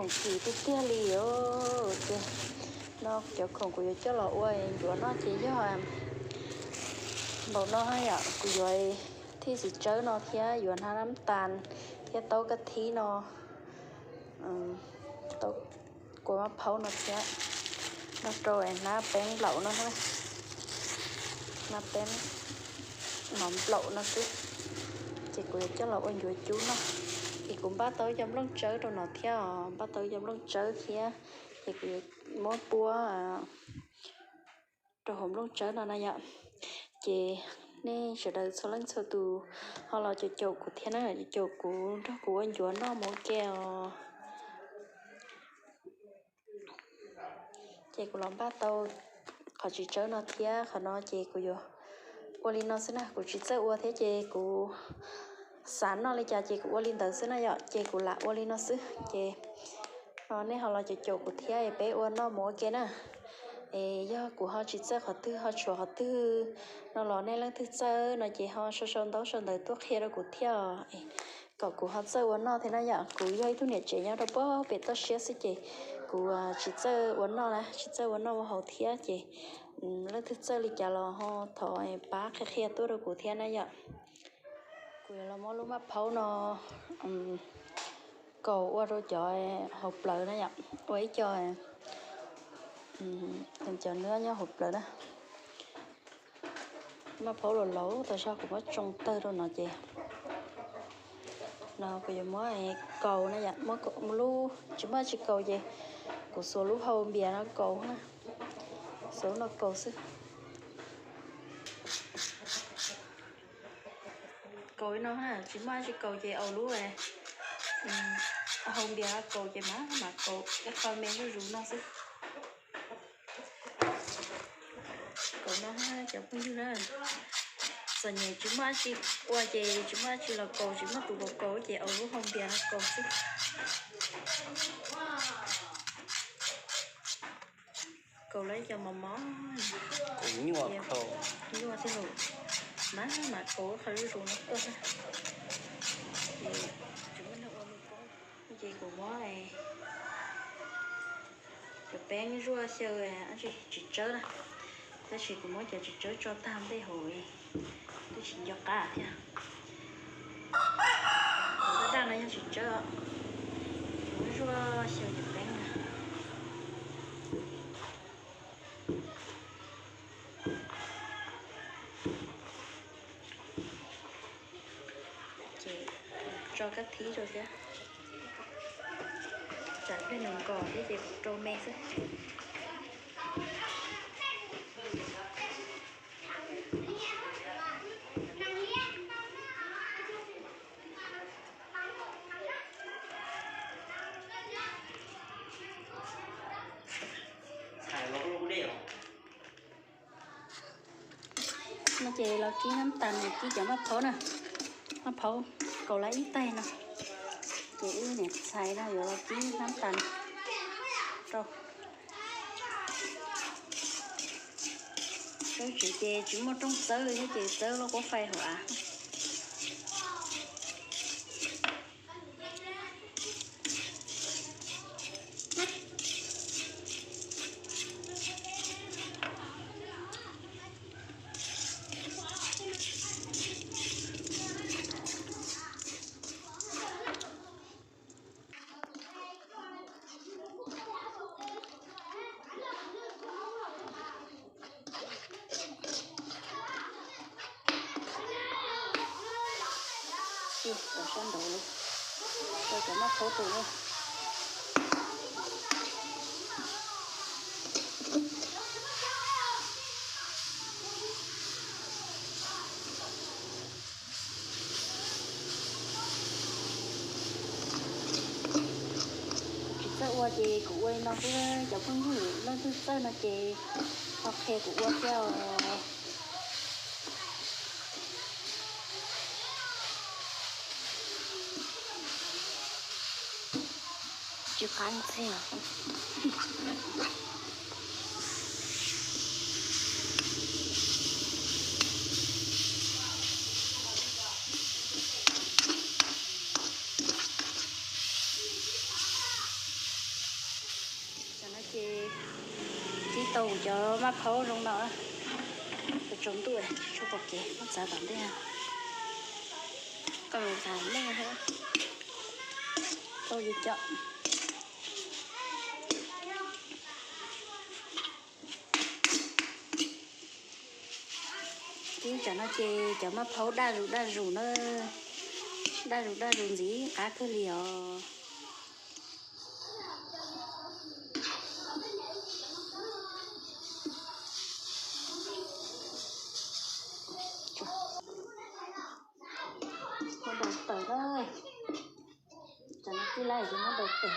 Chim tiag tiag li os. Ces no cov khoom kuv yuav coj los ua ncuav noj ces yog npaum no yom. Kuv yuav thij txiv tsawb no thiab yuav hnab nab tas thiab taub kab thib no, taub kua mab phaub no thiab, nrog rau hnab peeb nplaum no, hnab peeb mov nplaum no xwb. Ces kuv yuav coj los ua ncuav cub noj. Ces kuv npaj tau cov nplooj tsawb rau no thiab os, npaj tau cov nplooj tsawb thiab. Ces kuv yuav muab puab rau hauv nplooj tsawb no na yom. Ces nej sawv daws txhua leej txhua tus ho los caum caum kuv thiab na, caum kuv nrog kuv ua ncuav noj mus ua ke os. Ces kuv los npaj tau qhov txiv tsawb no thiab qhov no ces kuv yuav ua li no xwb na, kuv tsis txawj ua thiab ces kuv xav noj li cas ces kuv ua li ntawd xwb na yom. Ces kuv lam ua li no xwb ces nej ho los caum caum kuv thiab es peb ua noj mus ua ke na. Es yog kuv ho tsis txawj qhov twg ho tshuav qhov twg no los nej leej twg txawj no ces ho sau sau ntaub sau ntawv tuaj qhia rau kuv thiab os. Kom kuv ho txawj ua noj thiab na yom. Kuv yog ib tug niam tsev nyob rau puag pem toj siab xwb ces kuv tsis txawj ua noj na, tsis txawj ua noj ua haus thiab ces leej twg txawj li cas los ho thov pab qhia qhia tuaj rau kuv thiab na yom. Kuv yuav los muab lub maj phaub no kaus ua rau cov hauv plawv na yom, ua ib co cov nab nyob hauv plawv na. Maj phaub los laus tas zog kuv muab tsoo tawg rau no ces no kuv yuav muab kaus na yom, muab lub tsis muaj tsi kaus ces kuv xuas lub hau npias no kaus na, xuas lub no kaus xwb. Kaus li no na, tsis muaj tsi kaus ces au lub hau npias no kaus ces mam mam kaus ib qho me zuj zus no xwb. Kaus no cov phooj ywg na, txom nyem tsis muaj tsi ua ces tsis muaj tsi los kaus, tsis muaj tus los kaus ces au lub hau npias no kaus xwb. Kaus lawv cov mos mos, nyuaj thiab los mas mas kaus qhov zuj zus no tuaj. Ces tsis muaj neeg ua me koob ces kuv muab cov peeb zuaj xyaw tsis tsawb na, tab sis kuv muab cov tsis tsawb tso tag ntej hauv twb tsis nco qab thiab. Cov daj daj no yog tsis tsawb, kuv muab zuaj xyaw cov peeb na. Ces tso kab thib rau thiab, tsam pliag nws nkos thiab ces kuv rau me xwb. No ces los kib nab tas, kib cov maj phaub na, maj phaub kaus lawv ib taig no, ces wb niam txhais no yuav los kib nab tas rau. Txawb tsev ces tsis muaj rooj txawb li thiab ces txawb lub quab fais hauv av. Ib, rau sab nraud, rau cov maj phaub tus na. Kuv tsis txawj ua ces kuv ua li no xwb, cov phooj ywg leej twg txawj no ces ho qhia kuv ua thiab os. Tsis qab ntxiag. Ces kib tau cov maj phaub zoo no, tsaus ntuj tsis tshua pom kev, muab txav tom ntej. Koj mus txav ntej, tau yus cov. Kib tsam no ces cov maj phaub daj zus daj zus na, daj zus daj zus ntxiv qab kawg li os. Muab daus tawm na, tsam no kib lawm ces muab daus tawm.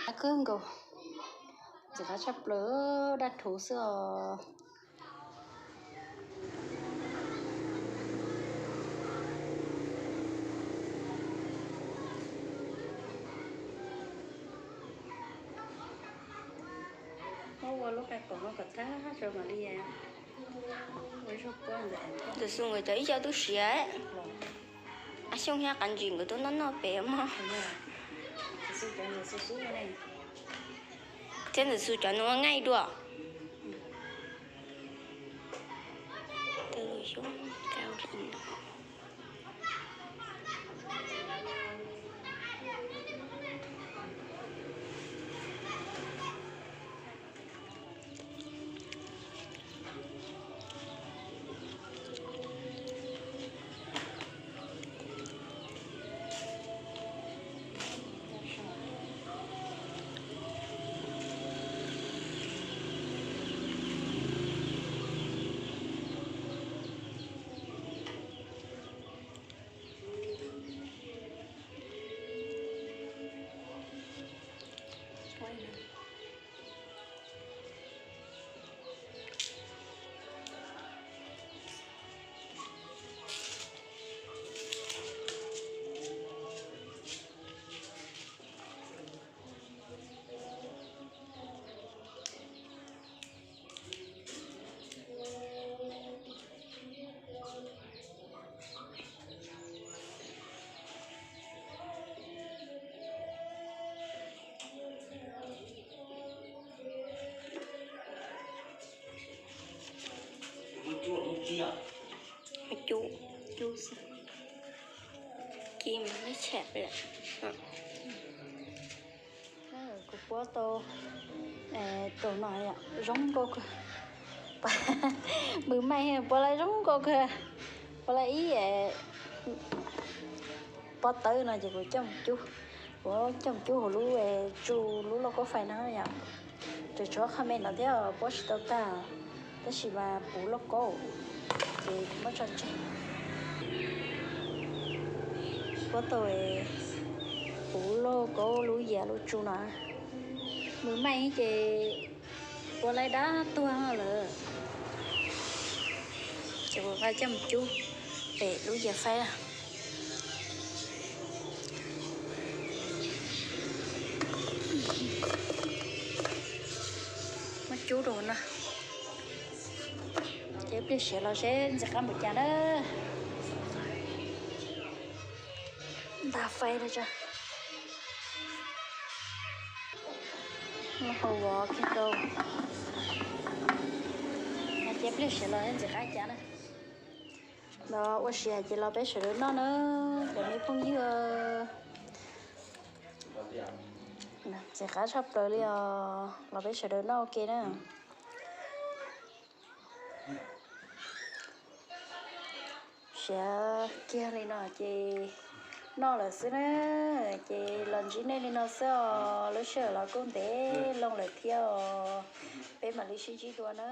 Qab kawg nkaus, ntxim qab tshaj plaws, daj rhuv xwb os. Muab ua lub qe qos no kom tag tso mam li ua zog puab ntawm. Ntxawm Xu nkawd cov ib co twb siav, Ab Xyooj thiab Qav Ntsis nkawd twb noj noj pem mog. Thiab Ntxawm Xu cov nws ua ngaij dua. Cub, cub xwb. Kim lab cham lawm. Kuv puab tau, tau no zoo nkauj kawg. Mws maij puab lab zoo nkauj kawg. Puab lab ib pob tawb no ces kuv coj mus cub, kuv coj mus cub hauv lub tsu lub lauj kaub fais no yom. Tseem tshuav qho me no thiab puab tsis tau tag, tab sis mas puv lauj kaub ces muab tso tseg. Puab tau puv lauj kaub lub yias lub tsu no, mws maij ces puab lab dab tuag lawm. Ces kuv nqa coj mus cub pem lub yias faib. Muab cub rau no, ces pliag siav los seb ntxim qab npaum cas na. Nta faib rau tso. Hau vov kiag rau. Ces pliag siav los ntxim qab cas na. Los ua siav ces los peb sawv daws noj na, cov me phooj ywg. Ntxim qab tshaj plaws li os, los peb sawv daws noj ua ke na. Siav kiag li no ces noj lawm xwb na, ces los ntsib nej li no xwb os, lub sij hawm los kuj ntev loo lawm thiab os, peb mam li sib ntsib dua na.